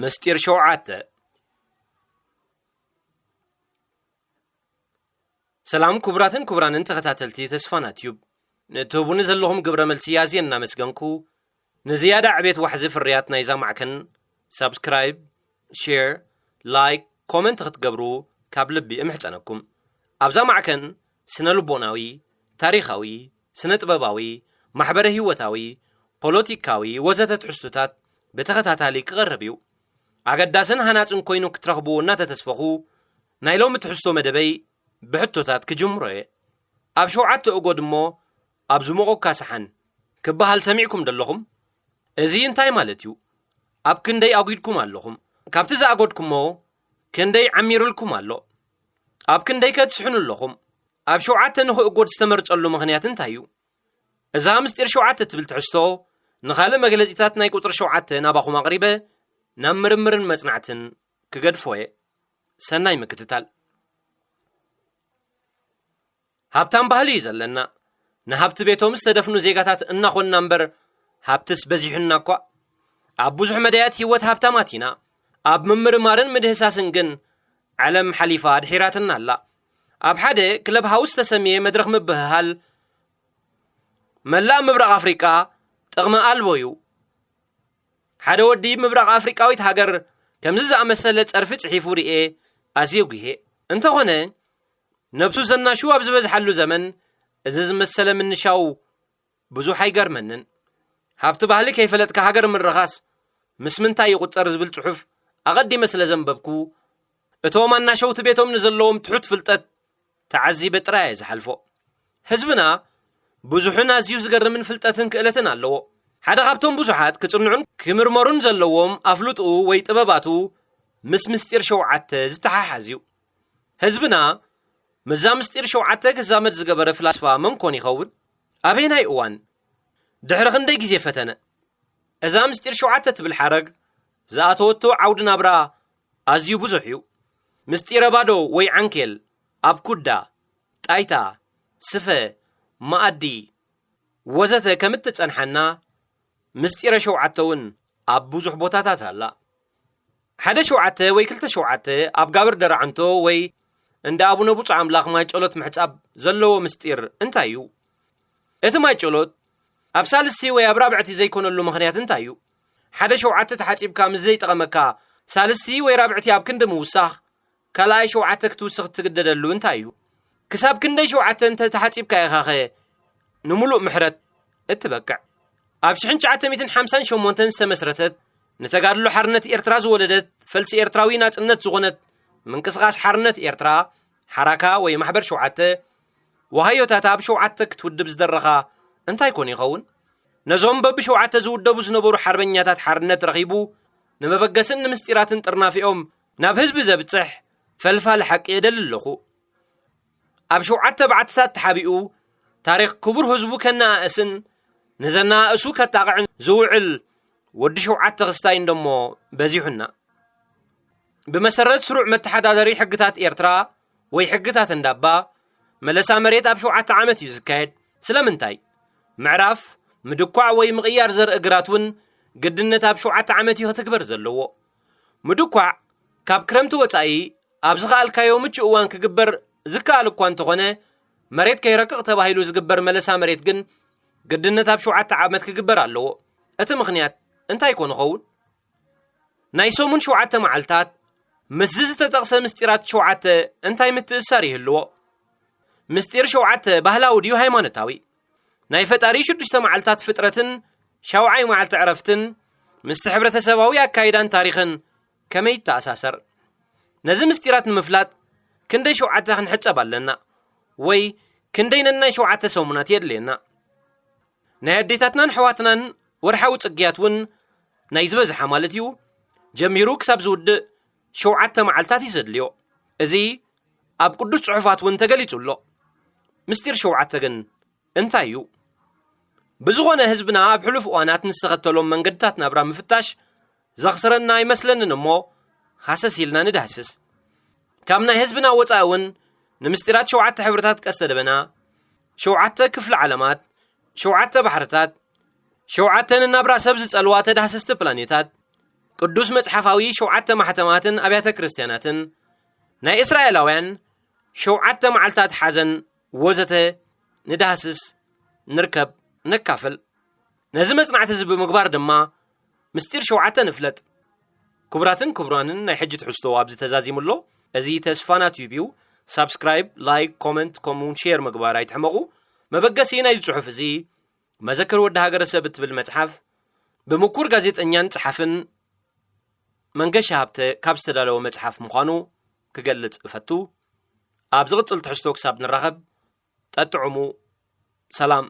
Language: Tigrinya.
ምስጢር ሸውዓተ። ሰላም ክቡራትን ክቡራንን ተኸታተልቲ ተስፋና ቲዩብ፣ ንእትህቡኒ ዘለኹም ግብረ መልሲ ኣዝየ እናመስገንኩ፣ ንዝያዳ ዕቤት ዋሕዚ ፍርያት ናይዛ ማዕከን ሳብስክራይብ፣ ሼር፣ ላይክ፣ ኮመንት ክትገብሩ ካብ ልቢ እምሕጸነኩም። ኣብዛ ማዕከን ስነ ልቦናዊ፣ ታሪኻዊ፣ ስነ ጥበባዊ፣ ማሕበረ ህይወታዊ፣ ፖለቲካዊ ወዘተ ትሕዝቶታት ብተኸታታሊ ክቐርብ እዩ። ኣገዳስን ሃናጽን ኮይኑ ክትረኽብዎ እናተተስፈኹ፣ ናይ ሎሚ ትሕዝቶ መደበይ ብሕቶታት ክጅምሮ እየ። ኣብ ሸውዓተ እጎድ እሞ ኣብ ዝሞቐካ ሰሓን ክበሃል ሰሚዕኩም ደለኹም? እዚ እንታይ ማለት እዩ? ኣብ ክንደይ ኣጒድኩም ኣለኹም? ካብቲ ዝኣጎድኩሞ ክንደይ ዓሚሩልኩም ኣሎ? ኣብ ክንደይ ከ ትስሕኑ ኣለኹም? ኣብ ሸውዓተ ንኽእጎድ ዝተመርጸሉ ምኽንያት እንታይ እዩ? እዛ ምስጢር ሸውዓተ ትብል ትሕዝቶ ንኻልእ መግለጺታት ናይ ቁጽሪ ሸውዓተ ናባኹም ኣቕሪበ ናብ ምርምርን መጽናዕትን ክገድፎ እየ። ሰናይ ምክትታል። ሃብታም ባህሊ እዩ ዘለና። ንሃብቲ ቤቶም ዝተደፍኑ ዜጋታት እናኾንና እምበር፣ ሃብትስ በዚሑና እኳ። ኣብ ብዙሕ መዳያት ህይወት ሃብታማት ኢና። ኣብ ምምርማርን ምድህሳስን ግን ዓለም ሓሊፋ ኣድሒራትና ኣላ። ኣብ ሓደ ክለብ ሃውስ ዝተሰምየ መድረኽ ምብህሃል፣ መላእ ምብራቕ ኣፍሪቃ ጥቕሚ ኣልቦ እዩ። ሓደ ወዲ ምብራቕ ኣፍሪቃዊት ሃገር ከምዚ ዝኣመሰለ ጸርፊ ጽሒፉ ርኤ ኣዝየ ጒሄ። እንተኾነ፣ ነብሱ ዘናሹ ኣብ ዝበዝሓሉ ዘመን፣ እዚ ዝመሰለ ምንሻው ብዙሕ ኣይገርመንን። ሃብቲ ባህሊ ከይፈለጥካ ሃገር ምርኻስ ምስ ምንታይ ይቑጸር ዝብል ጽሑፍ ኣቐዲመ ስለ ዘንበብኩ፣ እቶም ኣናሸውቲ ቤቶም ንዘለዎም ትሑት ፍልጠት ተዓዚበ ጥራይ እየ ዝሓልፎ። ህዝብና ብዙሕን ኣዝዩ ዝገርምን ፍልጠትን ክእለትን ኣለዎ። ሓደ ካብቶም ብዙሓት ክጽንዑን ክምርመሩን ዘለዎም ኣፍልጥኡ ወይ ጥበባቱ ምስ ምስጢር ሸውዓተ ዝተሓሓዝ እዩ። ህዝብና ምስዛ ምስጢር ሸውዓተ ክዛመድ ዝገበረ ፍላስፋ መን ኮን ይኸውን? ኣበየናይ እዋን? ድሕሪ ክንደይ ግዜ ፈተነ? እዛ ምስጢር ሸውዓተ ትብል ሓረግ ዝኣተወቶ ዓውዲ ናብራ ኣዝዩ ብዙሕ እዩ። ምስጢረ ባዶ ወይ ዓንኬል፣ ኣብ ኩዳ፣ ጣይታ፣ ስፈ፣ መኣዲ፣ ወዘተ ከም እትጸንሓና፣ ምስጢረ ሸውዓተ እውን ኣብ ብዙሕ ቦታታት ኣላ። ሓደ ሸውዓተ ወይ ክልተ ሸውዓተ ኣብ ጋብር ደራዕንቶ ወይ እንዳ ኣቡነ ብፁዕ ኣምላኽ ማይ ጸሎት ምሕጻብ ዘለዎ ምስጢር እንታይ እዩ? እቲ ማይ ጸሎት ኣብ ሳልስቲ ወይ ኣብ ራብዕቲ ዘይኮነሉ ምኽንያት እንታይ እዩ? ሓደ ሸውዓተ ተሓጺብካ ምስ ዘይጠቐመካ፣ ሳልስቲ ወይ ራብዕቲ ኣብ ክንዲ ምውሳኽ፣ ካልኣይ ሸውዓተ ክትውስኽ እትግደደሉ እንታይ እዩ? ክሳብ ክንደይ ሸውዓተ እንተ ተሓጺብካ ኢኻኸ ንምሉእ ምሕረት እትበቅዕ? ኣብ ሽሕን ትሽዓተ ሚእትን ሓምሳን ሸሞንተን ዝተመስረተት፣ ንተጋድሎ ሓርነት ኤርትራ ዝወለደት፣ ፈልሲ ኤርትራዊ ናጽነት ዝኾነት ምንቅስቓስ ሓርነት ኤርትራ፣ ሓራካ ወይ ማሕበር ሸውዓተ፣ ዋህዮታታ ኣብ ሸውዓተ ክትውድብ ዝደረኻ እንታይ ኮን ይኸውን? ነዞም በብሸውዓተ ዝውደቡ ዝነበሩ ሓርበኛታት ሓርነት ረኺቡ፣ ንመበገስን ንምስጢራትን ጥርናፊኦም ናብ ህዝቢ ዘብጽሕ ፈልፋሊ ሓቂ የደሊ ኣለኹ። ኣብ ሸውዓተ ባዕትታት ተሓቢኡ፣ ታሪኽ ክቡር ህዝቡ ከነኣእስን ንዘነኣእሱ ከጣቕዕን ዝውዕል ወዲ ሸውዓተ ክስታይ እንደሞ በዚሑና። ብመሰረት ስሩዕ መተሓዳደሪ ሕግታት ኤርትራ ወይ ሕግታት እንዳባ፣ መለሳ መሬት ኣብ ሸውዓተ ዓመት እዩ ዝካየድ። ስለምንታይ? ምዕራፍ፣ ምድኳዕ ወይ ምቕያር ዘርኢ ግራት እውን ግድነት ኣብ ሸውዓተ ዓመት እዩ ክትግበር ዘለዎ። ምድኳዕ ካብ ክረምቲ ወጻኢ ኣብ ዝኸኣልካዮ ምቹእ እዋን ክግበር ዝከኣል እኳ እንተኾነ፣ መሬት ከይረቅቕ ተባሂሉ ዝግበር መለሳ መሬት ግን ግድነት ኣብ ሸውዓተ ዓመት ክግበር ኣለዎ። እቲ ምኽንያት እንታይ ኮን ይኸውን? ናይ ሰሙን ሸውዓተ መዓልታት ምስዚ ዝተጠቕሰ ምስጢራት ሸውዓተ እንታይ ምትእስሳር ይህልዎ? ምስጢር ሸውዓተ ባህላዊ ድዩ ሃይማኖታዊ? ናይ ፈጣሪ ሽዱሽተ መዓልታት ፍጥረትን ሻውዓይ መዓልቲ ዕረፍትን ምስቲ ሕብረተሰባዊ ኣካይዳን ታሪኽን ከመይ ይተኣሳሰር? ነዚ ምስጢራት ንምፍላጥ ክንደይ ሸውዓተ ክንሕጸብ ኣለና? ወይ ክንደይ ነናይ ሸውዓተ ሰሙናት የድልየና? ናይ ኣዴታትናን ኣሕዋትናን ወርሓዊ ጽግያት እውን ናይ ዝበዝሓ ማለት እዩ፣ ጀሚሩ ክሳብ ዝውድእ ሸውዓተ መዓልታት እዩ ዘድልዮ። እዚ ኣብ ቅዱስ ጽሑፋት እውን ተገሊጹ ኣሎ። ምስጢር ሸውዓተ ግን እንታይ እዩ? ብዝኾነ ህዝብና ኣብ ሕሉፍ እዋናት ንዝተኸተሎም መንገድታት ናብራ ምፍታሽ ዘኽስረና ኣይመስለንን እሞ፣ ሃሰስ ኢልና ንዳህስስ። ካብ ናይ ህዝብና ወጻኢ እውን ንምስጢራት ሸውዓተ ሕብርታት ቀስተ ደበና፣ ሸውዓተ ክፍሊ ዓለማት፣ ሸውዓተ ባሕርታት፣ ሸውዓተ ንናብራ ሰብ ዝጸልዋ ተዳህሰስቲ ፕላኔታት፣ ቅዱስ መጽሓፋዊ ሸውዓተ ማሕተማትን ኣብያተ ክርስትያናትን፣ ናይ እስራኤላውያን ሸውዓተ መዓልታት ሓዘን ወዘተ ንዳህስስ፣ ንርከብ፣ ነካፍል። ነዚ መጽናዕቲ እዚ ብምግባር ድማ ምስጢር ሸውዓተ ንፍለጥ። ክቡራትን ክቡራንን ናይ ሕጂ ትሕዝቶ ኣብዚ ተዛዚሙ ኣሎ። እዚ ተስፋና ቲዩብ እዩ። ሳብስክራይብ፣ ላይክ፣ ኮመንት ከምኡውን ሼር ምግባር ኣይትሕመቑ። መበገሲ ናይዚ ጽሑፍ እዚ መዘክር ወዲ ሃገረሰብ እትብል መጽሓፍ ብምኩር ጋዜጠኛን ጸሓፍን መንገሻ ሃብተ ካብ ዝተዳለወ መጽሓፍ ምዃኑ ክገልጽ እፈቱ። ኣብ ዝቕጽል ትሕዝቶ ክሳብ ንራኸብ ጠጥዑሙ። ሰላም።